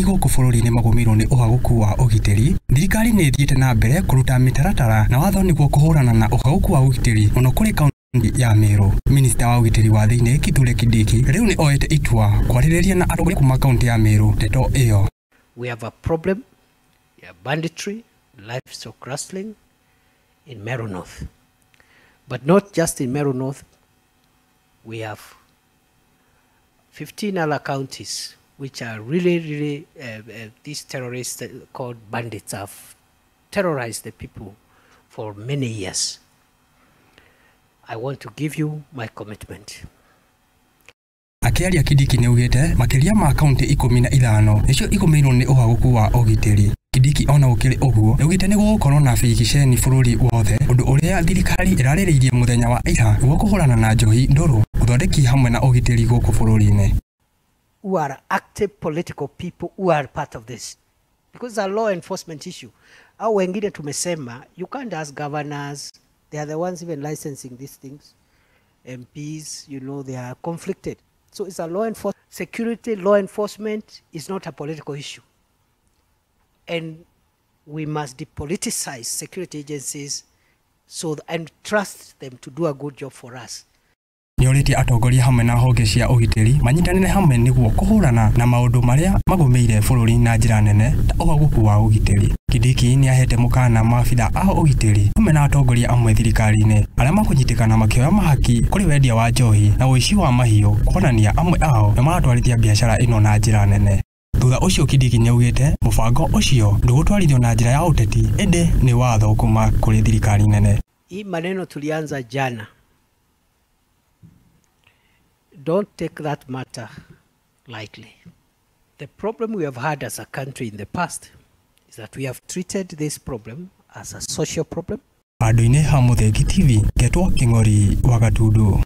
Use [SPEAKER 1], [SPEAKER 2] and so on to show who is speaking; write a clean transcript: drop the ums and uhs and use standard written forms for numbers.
[SPEAKER 1] Gũkũ bũrũri-inĩ magũmĩirwo nĩ ũhagũku wa ũgitĩri, thirikari nĩ ĩthiĩte na mbere kũruta mĩtaratara na watho nĩguo kũhũrana na ũhagũku wa ũgitĩri mũno kũrĩ kaunti ya Meru. Minista wa ũgitĩri wa thĩinĩ Kithure Kindiki rĩu nĩ oete itua kwarĩrĩria na atongoria kuma kaunti ya Meru ndeto ĩyo.
[SPEAKER 2] We have a problem ya banditry, livestock rustling in Meru North. But not just in Meru North, we have 15 other counties which are really, really, these terrorists called bandits have terrorized the people for many years. I want to give you my commitment.
[SPEAKER 1] Akĩaria Kindiki nĩaugĩte makĩria ma kaunti 15 nĩcio igũmĩirwo nĩ ũhagũku wa ũgitĩri. Kindiki ona gũkĩrĩ ũguo nĩaugĩte nĩ gũgũkorwo na bigiceni bũrũri wothe, ũndũ ũrĩa thirikari ĩrarĩrĩirie mũthenya wa ira nĩguo kũhũrana na njohi ndũrũ, ũthondeki hamwe na ũgitĩri gũkũ bũrũri-inĩ.
[SPEAKER 2] Who are active political people who are part of this, because it's a law enforcement issue. Au wengine tumesema you can't ask governors, they are the ones even licensing these things. MPs, you know, they are conflicted. So it's a law enforcement, security, law enforcement is not a political issue. And we must depoliticize security agencies and trust them to do a good job for us.
[SPEAKER 1] Nĩorĩtie atongoria hamwe na honge cia ũgitĩri manyitanĩre hamwe nĩguo kũhũrana na maũndũ marĩa magũmĩire bũrũri na njĩra nene ta ũhagũku wa ũgitĩri. Kindiki nĩahete mũkana maabitha a ũgitĩri hamwe na atongoria amwe thirikari-inĩ arĩa makũnyitĩkana makĩoya mahaki kũrĩ wendia wa njohi na ũici wa mahiũ, kuonania amwe ao nĩmaratwarithia biacara ĩno na njĩra nene. Thutha ũcio Kindiki nĩaugĩte mũbango ũcio ndũgũtwarithio na njĩra ya ũteti ĩndĩ nĩ watho kuma kũrĩ thirikari nene.
[SPEAKER 2] Hii maneno tulianza jana. Don't take that matter lightly. The problem we have had as a country in the past is that we have treated this problem as a social problem.
[SPEAKER 1] Handũ-inĩ ha Mũthengi TV, ngetwo Kĩng'ori wa Gatundu.